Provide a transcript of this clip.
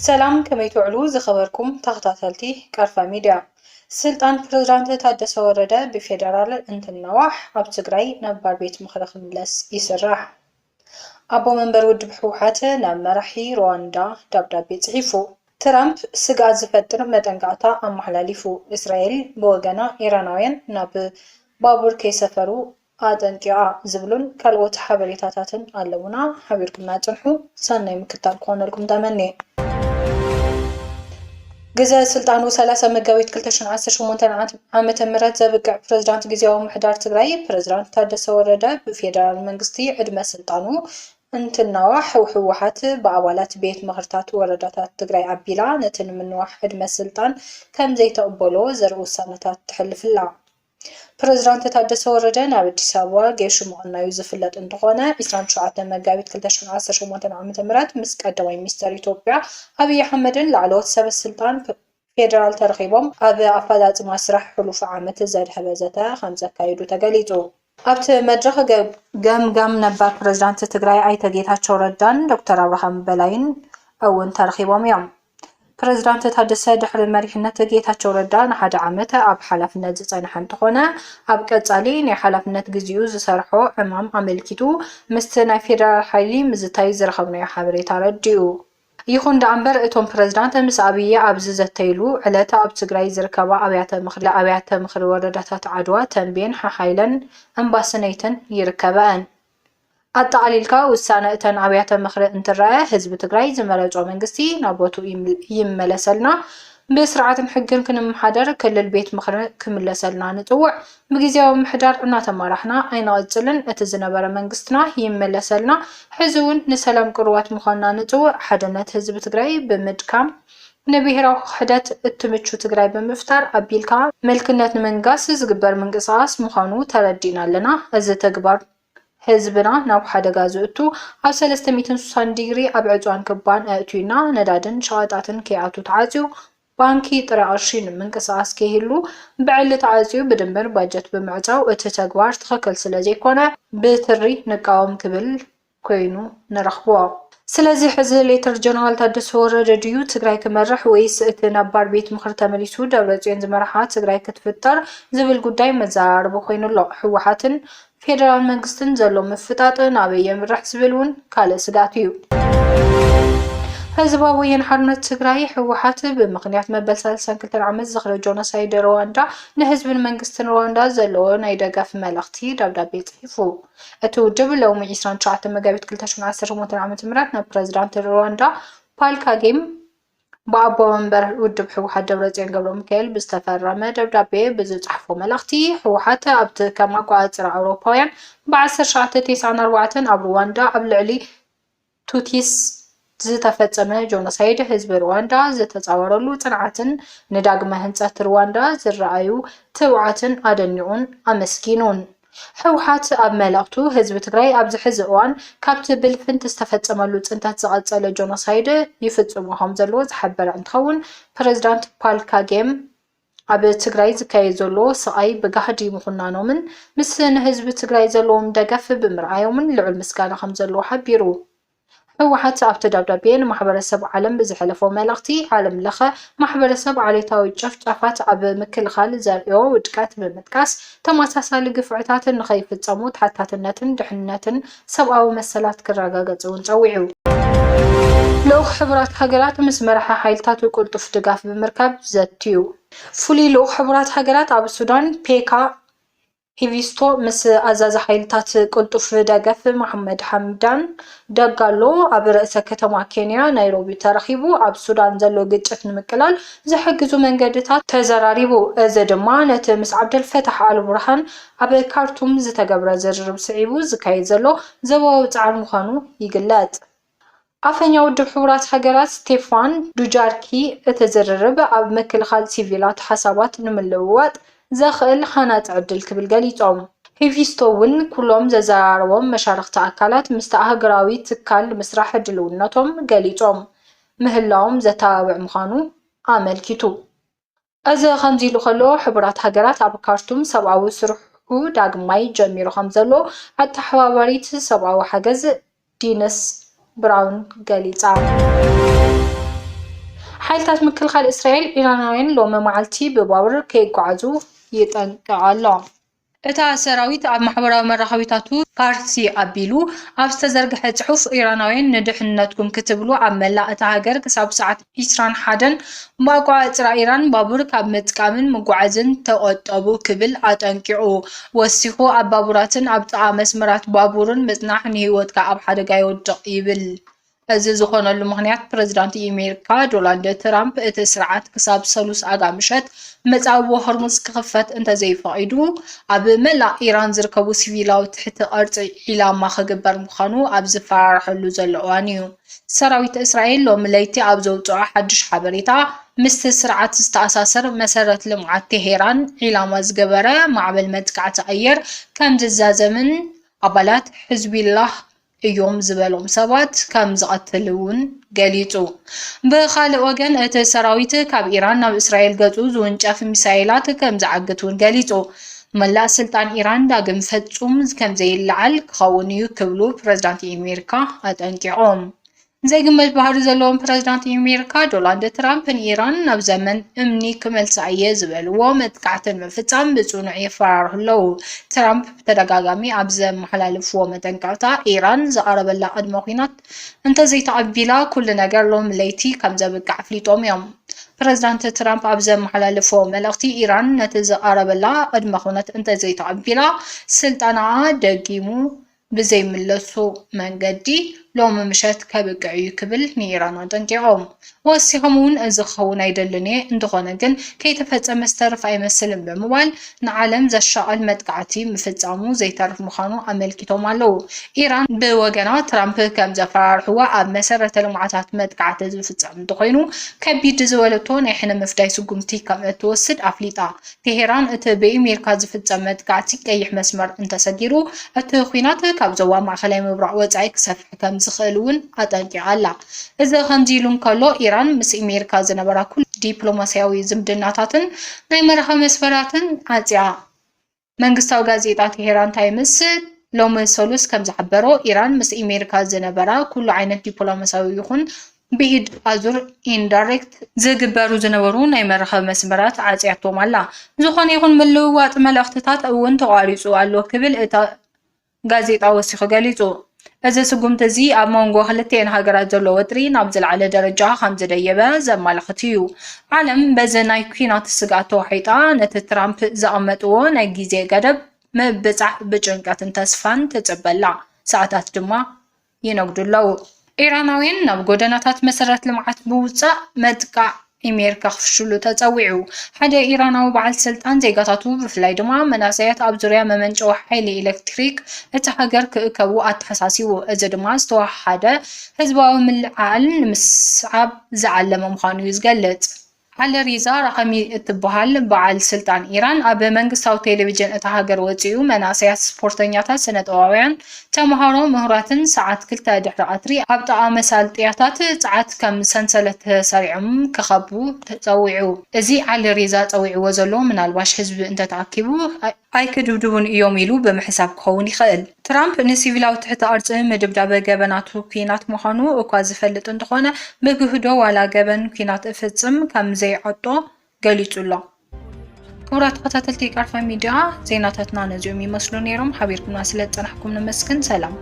ሰላም፣ ከመይ ትውዕሉ ዝኸበርኩም ተኸታተልቲ ቀርፋ ሚድያ? ስልጣን ፕሬዝዳንት ታደሰ ወረደ ብፌደራል እንትናዋሕ፣ ኣብ ትግራይ ነባር ቤት ምኽሪ ክምለስ ይስራሕ። ኣቦ መንበር ውድብ ህወሓት ናብ መራሒ ሩዋንዳ ደብዳቤ ጽሒፉ። ትራምፕ ስግኣት ዝፈጥር መጠንቀቕታ ኣመሓላሊፉ። እስራኤል ብወገና፣ ኢራናውያን ናብ ባቡር ከይሰፈሩ ኣጠንቂቓ ዝብሉን ካልኦት ሓበሬታታትን ኣለዉና። ሓቢርኩምና ጽንሑ። ሰናይ ምክትታል ክኾነልኩም ተመንየ። ግዘ ስልጣኑ ሰላሳ መጋቢት ክልተ ሽሕን ዓሰርተ ሸሞንተን ዓመተ ምህረት ዘብቅዕ ፕሬዝዳንት ግዝያዊ ምምሕዳር ትግራይ ፕሬዝዳንት ታደሰ ወረደ ብፌደራል መንግስቲ ዕድመ ስልጣኑ እንትናዋሕ፣ ህወሓት ብኣባላት ቤት ምኽርታት ወረዳታት ትግራይ ኣቢላ ነቲ ንምንዋሕ ዕድመ ስልጣን ከም ዘይተቕበሎ ዘርኢ ውሳነታት ተሕልፍላ። ፕሬዝዳንት ታደሰ ወረደ ናብ ኣዲስ ኣበባ ጌሹ ምቕናዩ ዝፍለጥ እንተኾነ፣ ዕስራን ትሽዓተን መጋቢት ክልተ ሽሕን ዓሰርተ ሸሞንተን ዓመተ ምህረት ምስ ቀዳማይ ሚኒስተር ኢትዮጵያ ኣብይ ኣሕመድን ላዕለዎት ሰበ ስልጣን ፌደራል ተረኺቦም ኣብ ኣፈፃፅማ ስራሕ ሕሉፍ ዓመት ዘድሀበ ዘተ ከም ዘካየዱ ተገሊፁ። ኣብቲ መድረኽ ገ-፣ ገምጋም ነባር ፕሬዝዳንት ትግራይ ኣይተ ጌታቸው ረዳን ዶክተር ኣብርሃም በላይን እውን ተረኺቦም እዮም። ፕሬዝዳንት ታደሰ ድሕሪ መሪሕነት ጌታቸው ረዳ ንሓደ ዓመት ኣብ ሓላፍነት ዝጸንሐ እንተኾነ፣ ኣብ ቀጻሊ ናይ ሓላፍነት ግዜኡ ዝሰርሖ ዕማም ኣመልኪቱ ምስቲ ናይ ፌደራል ሓይሊ ምዝታይ ዝረኸብናዮ ሓበሬታ ኣረዲኡ። ይኹን ደኣ እምበር፣ እቶም ፕሬዝዳንት ምስ ኣብይ ኣብ ዝዘተይሉ ዕለት ኣብ ትግራይ ዝርከባ ኣብያተ ምኽሪ፣ ኣብያተ ምኽሪ ወረዳታት ዓድዋ፣ ተንቤን፣ ሓሓይለን እምባስነይትን ይርከበኣን። ኣጠቓሊልካ ውሳነ እተን ኣብያተ ምኽሪ እንትረኣ፣ ህዝቢ ትግራይ ዝመረጾ መንግስቲ ናብ ቦትኡ ይም-፣ ይመለሰልና፣ ብስርዓትን ሕግን ክንመሓደር፣ ክልል ቤት ምኽሪ ክምለሰልና ንጽውዕ፣ ብግዝያዊ ምምሕዳር እናተመራሕና ኣይንቕጽልን፣ እቲ ዝነበረ መንግስትና ይመለሰልና፣ ሕዚ እውን ንሰላም ቅሩባት ምዃንና ንጽውዕ፣ ሓድነት ህዝቢ ትግራይ ብምድካም፣ ንብሄራዊ ክሕደት እትምቹ ትግራይ ብምፍጣር ኣቢልካ መልክነት ንምንጋስ ዝግበር ምንቅስቓስ ምዃኑ ተረዲእና ኣለና። እዚ ተግባር ህዝብና ናብ ሓደጋ ዘእቱ፣ ኣብ ሰለስተ ሚእትን ስሳን ዲግሪ ኣብ ዕጽዋን ክባን ኣእትዩና፣ ነዳድን ሸቐጣትን ከይኣቱ ተዓጽዩ፣ ባንኪ ጥረ ቅርሺ ንምንቅስቓስ ከይህሉ ብዕሊ ተዓጽዩ፣ ብድምር ባጀት ብምዕጻው እቲ ተግባር ትኽክል ስለ ዘይኮነ ብትሪ ንቃወም ክብል ኮይኑ ንረኽቦ። ስለዚ ሕዚ ሌተር ጀነራል ታደሰ ወረደ ድዩ ትግራይ ክመርሕ ወይስ እቲ ነባር ቤት ምኽሪ ተመሊሱ ደብረጽዮን ዝመርሓ ትግራይ ክትፍጠር ዝብል ጉዳይ መዘራረቢ ኮይኑ ኣሎ። ህወሓትን ፌደራል መንግስትን ዘሎ ምፍጣጥ ናበይ የምርሕ ዝብል እውን ካልእ ስግኣት እዩ። ህዝባዊ ወያነ ሓርነት ትግራይ፣ ህወሓት፣ ብምኽንያት መበል ሰላሳን ክልተን ዓመት ዝኽሪ ጆኖሳይድ ሩዋንዳ ንህዝብን መንግስትን ሩዋንዳ ዘለዎ ናይ ደገፍ መልእኽቲ ደብዳቤ ጽሒፉ። እቲ ውድብ ሎሚ ዕስራን ትሽዓተን መጋቢት ክልተ ሽሕን ዓሰርተ ሸሞንተን ዓመተ ምህረት ናብ ፕረዚዳንት ሩዋንዳ ፓል ካጌም ብኣቦ መንበር ውድብ ህወሓት ደብረጽዮን ገብረሚካኤል ብዝተፈረመ ደብዳቤ ብዝጸሓፎ መልእኽቲ፣ ህወሓት ኣብቲ ከም ኣቆጻጽራ ኣውሮፓውያን ብ ዓሰርተ ትሽዓተ ተስዓን ኣርባዕተን ኣብ ሩዋንዳ ኣብ ልዕሊ ቱቲስ ዝተፈጸመ ጆኖሳይድ ህዝቢ ሩዋንዳ ዝተጻወረሉ ጽንዓትን ንዳግመ ህንጸት ሩዋንዳ ዝረኣዩ ትብዓትን ኣደኒቑን ኣመስጊኑን። ህወሓት ኣብ መልእኽቱ፣ ህዝቢ ትግራይ ኣብዚ ሕዚ እዋን ካብቲ ብልፍንቲ ዝተፈጸመሉ ጽንተት ዝቐጸለ ጆኖሳይድ ይፍጽሞ ከም ዘሎ ዝሓበረ እንትኸውን፣ ፕረዚዳንት ፓል ካጌም ኣብ ትግራይ ዝካየድ ዘሎ ስቓይ ብጋህዲ ምኹናኖምን ምስ ንህዝቢ ትግራይ ዘለዎም ደገፍ ብምርኣዮምን ልዑል ምስጋና ከም ዘለዎ ሓቢሩ። ህወሓት ኣብቲ ደብዳቤ ንማሕበረሰብ ዓለም ብዝሕለፎ መልእኽቲ፣ ዓለም ለኸ ማሕበረሰብ ዓሌታዊ ጨፍጫፋት ኣብ ምክልኻል ዘርእዮ ውድቀት ብምጥቃስ፣ ተመሳሳሊ ግፍዕታት ንኸይፍጸሙ ተሓታትነትን ድሕንነትን ሰብኣዊ መሰላት ክረጋገጽ እውን ጸዊዑ። ልኡኽ ሕቡራት ሃገራት ምስ መራሒ ሓይልታቱ ቅልጡፍ ድጋፍ ብምርካብ ዘትዩ። ፍሉይ ልኡኽ ሕቡራት ሃገራት ኣብ ሱዳን ፔካ ሂቪስቶ ምስ ኣዛዚ ሓይልታት ቅልጡፍ ደገፍ መሓመድ ሓምዳን ዳጋሎ ኣብ ርእሰ ከተማ ኬንያ ናይሮቢ ተረኺቡ ኣብ ሱዳን ዘሎ ግጭት ንምቅላል ዝሕግዙ መንገድታት ተዘራሪቡ። እዚ ድማ ነቲ ምስ ዓብደል ፈታሕ ኣል ቡርሃን ኣብ ካርቱም ዝተገብረ ዝርርብ ስዒቡ ዝካየድ ዘሎ ዞባዊ ጻዕሪ ምዃኑ ይግለጽ። ኣፈኛ ውድብ ሕቡራት ሃገራት ስቴፋን ዱጃርኪ፣ እቲ ዝርርብ ኣብ ምክልኻል ሲቪላት ሓሳባት ንምልውዋጥ ዘኽእል ሃናጺ ዕድል ክብል ገሊጾም። ሂቪስቶ እውን ኩሎም ዘዘራረቦም መሻርኽቲ ኣካላት ምስቲ ኣህጉራዊ ትካል ንምስራሕ ድልውነቶም ገሊጾም ምህላዎም ዘተባብዕ ምዃኑ ኣመልኪቱ። እዚ ከምዚ ኢሉ ከሎ፣ ሕቡራት ሃገራት ኣብ ካርቱም ሰብኣዊ ስርሑ ዳግማይ ጀሚሩ ከም ዘሎ ኣተሓባባሪት ሰብኣዊ ሓገዝ ዲንስ ብራውን ገሊጻ። ሓይልታት ምክልኻል እስራኤል ኢራናውያን ሎሚ መዓልቲ ብባቡር ከይጓዓዙ ይጠንቅቕ ኣሎ። እታ ሰራዊት ኣብ ማሕበራዊ መራኸቢታቱ ፋርሲ ኣቢሉ ኣብ ዝተዘርግሐ ጽሑፍ፣ ኢራናውያን ንድሕነትኩም ክትብሉ ኣብ መላእ እታ ሃገር ክሳብ ሰዓት ዒስራን ሓደን ብኣቆጻጽራ ኢራን ባቡር ካብ ምጥቃምን ምጉዓዝን ተቖጠቡ ክብል ኣጠንቂቑ። ወሲኹ፣ ኣብ ባቡራትን ኣብ ጥቓ መስመራት ባቡርን ምጽናሕ ንህይወትካ ኣብ ሓደጋ የውድቕ ይብል። እዚ ዝኾነሉ ምኽንያት ፕሬዝዳንት ኣሜሪካ ዶናልድ ትራምፕ እቲ ስርዓት ክሳብ ሰሉስ ኣጋ ምሸት መጻብቦ ሆርሙዝ ክኽፈት እንተዘይፈቒዱ ኣብ መላእ ኢራን ዝርከቡ ሲቪላዊ ትሕቲ ቅርጺ ዒላማ ክግበር ምዃኑ ኣብ ዝፈራርሐሉ ዘሎ እዋን እዩ። ሰራዊት እስራኤል ሎሚ ለይቲ ኣብ ዘውፅኦ ሓድሽ ሓበሬታ፣ ምስቲ ስርዓት ዝተኣሳሰር መሰረት ልምዓት ቴሄራን ዒላማ ዝገበረ ማዕበል መጥቃዕቲ ኣየር ከም ዝዛዘምን ኣባላት ሕዝቢላህ እዮም ዝበሎም ሰባት ከም ዝቐትል እውን ገሊጹ። ብኻልእ ወገን፣ እቲ ሰራዊት ካብ ኢራን ናብ እስራኤል ገጹ ዝውንጨፍ ሚሳይላት ከም ዝዓግት እውን ገሊጹ። መላእ ስልጣን ኢራን ዳግም ፈጹም ከም ዘይለዓል ክኸውን እዩ ክብሉ ፕሬዝዳንት ኣሜሪካ ኣጠንቂቖም። ዘይግመት ባህሪ ዘለዎም ፕሬዝዳንት ኣሜሪካ ዶናልድ ትራምፕ ንኢራን ናብ ዘመን እምኒ ክመልሳ እየ ዝበልዎ መጥቃዕቲ ንምፍጻም ብጽኑዕ የፈራርሑ ኣለዉ። ትራምፕ ብተደጋጋሚ ኣብ ዘመሓላለፍዎ መጠንቀቕታ፣ ኢራን ዝቐረበላ ቅድመ ኲናት እንተዘይተቐቢላ፣ ኩሉ ነገር ሎሚ ለይቲ ከም ዘብቅዕ ኣፍሊጦም እዮም። ፕሬዝዳንት ትራምፕ ኣብ ዘመሓላለፍዎ መልእኽቲ፣ ኢራን ነቲ ዝቐረበላ ቅድመ ኲነት እንተዘይተቐቢላ፣ ስልጣንኣ ደጊሙ ብዘይምለሱ መንገዲ ሎሚ ምሸት ከብቅዕ እዩ ክብል ንኢራን ኣጠንቂቖም። ወሲኾም እውን፣ እዚ ክኸውን ኣይደልን እየ፣ እንተኾነ ግን ከይተፈጸመ ዝተርፍ ኣይመስልን ብምባል፣ ንዓለም ዘሻቕል መጥቃዕቲ ምፍጻሙ ዘይተርፍ ምዃኑ ኣመልኪቶም ኣለዉ። ኢራን ብወገና፣ ትራምፕ ከም ዘፈራርሕዋ ኣብ መሰረተ ልምዓታት መጥቃዕቲ ዝፍጸም እንተኾይኑ፣ ከቢድ ዝበለቶ ናይ ሕነ ምፍዳይ ስጉምቲ ከም እትወስድ ኣፍሊጣ። ቴሄራን፣ እቲ ብኣሜሪካ ዝፍጸም መጥቃዕቲ ቀይሕ መስመር እንተሰጊሩ፣ እቲ ኲናት ካብ ዞባ ማእከላይ ምብራቕ ወጻኢ ክሰፍሕ ከም ዝኽእል እውን ኣጠንቂቓ ኣላ። እዚ ከምዚ ኢሉ እንከሎ፣ ኢራን ምስ ኣሜሪካ ዝነበራ ኩሉ ዲፕሎማስያዊ ዝምድናታትን ናይ መራኸቢ መስመራትን ዓጽያ። መንግስታዊ ጋዜጣ ቴሄራን ታይምስ ሎሚ ሰሉስ ከም ዝሓበሮ፣ ኢራን ምስ ኣሜሪካ ዝነበራ ኩሉ ዓይነት ዲፕሎማስያዊ ይኹን ብኢድ ኣዙር፣ ኢንዳይሬክት፣ ዝግበሩ ዝነበሩ ናይ መራኸቢ መስመራት ዓጽያቶም ኣላ። ዝኾነ ይኹን ምልውዋጥ መልእኽትታት እውን ተቋሪጹ ኣሎ ክብል እታ ጋዜጣ ወሲኹ ገሊጹ። እዚ ስጉምቲ እዚ ኣብ መንጎ ክልቲኤን ሃገራት ዘሎ ወጥሪ ናብ ዝለዓለ ደረጃ ከም ዝደየበ ዘመላኽት እዩ። ዓለም በዚ ናይ ኲናት ስግኣት ተዋሒጣ፣ ነቲ ትራምፕ ዘቐመጥዎ ናይ ግዜ ገደብ ምብጻሕ ብጭንቀትን ተስፋን ትጽበ ኣላ። ሰዓታት ድማ ይነጉዱ ኣለዉ። ኢራናውያን ናብ ጎደናታት መሰረት ልምዓት ብምውጻእ መጥቃዕ ኣሜሪካ ክፍሽሉ ተጸዊዑ። ሓደ ኢራናዊ በዓል ስልጣን ዜጋታቱ፣ ብፍላይ ድማ መናእሰያት፣ ኣብ ዙርያ መመንጨዊ ሓይሊ ኤሌክትሪክ እታ ሃገር ክእከቡ ኣተሓሳሲቡ። እዚ ድማ ዝተወሃሃደ ህዝባዊ ምልዕዓል ንምስዓብ ዝዓለመ ምዃኑ እዩ ዝገልጽ። ዓሊ ሪዛ ራኸሚ እትበሃል በዓል ስልጣን ኢራን ኣብ መንግስታዊ ቴሌቪዥን እታ ሃገር ወጺኡ፣ መናእሰያት፣ ስፖርተኛታት፣ ስነ-ጥበባውያን፣ ተምሃሮ፣ ምሁራትን ሰዓት ክልተ ድሕሪ ቀትሪ ኣብ ጥቓ መሳልጥያታት ጸዓት ከም ሰንሰለት ተሰሪዖም ክኸቡ ተጸዊዑ። እዚ ዓሊ ሪዛ ጸዊዕዎ ዘሎ፣ ምናልባሽ ህዝቢ እንተተኣኪቡ ኣይክድብድቡን እዮም ኢሉ ብምሕሳብ ክኸውን ይኽእል። ትራምፕ ንሲቪላዊ ትሕቲ ቅርጺ ምድብዳብ ገበናቱ ኲናት ምዃኑ እኳ ዝፈልጥ እንተኾነ፣ ብግህዶ ዋላ ገበን ኲናት እፍጽም ከም ዘይዓጦ ገሊጹ ኣሎ። ክቡራት ተኸታተልቲ ቃልፋ ሚድያ፣ ዜናታትና ነዚኦም ይመስሉ ነይሮም። ሓቢርኩምና ስለ ዝጸናሕኩም ነመስግን። ሰላም።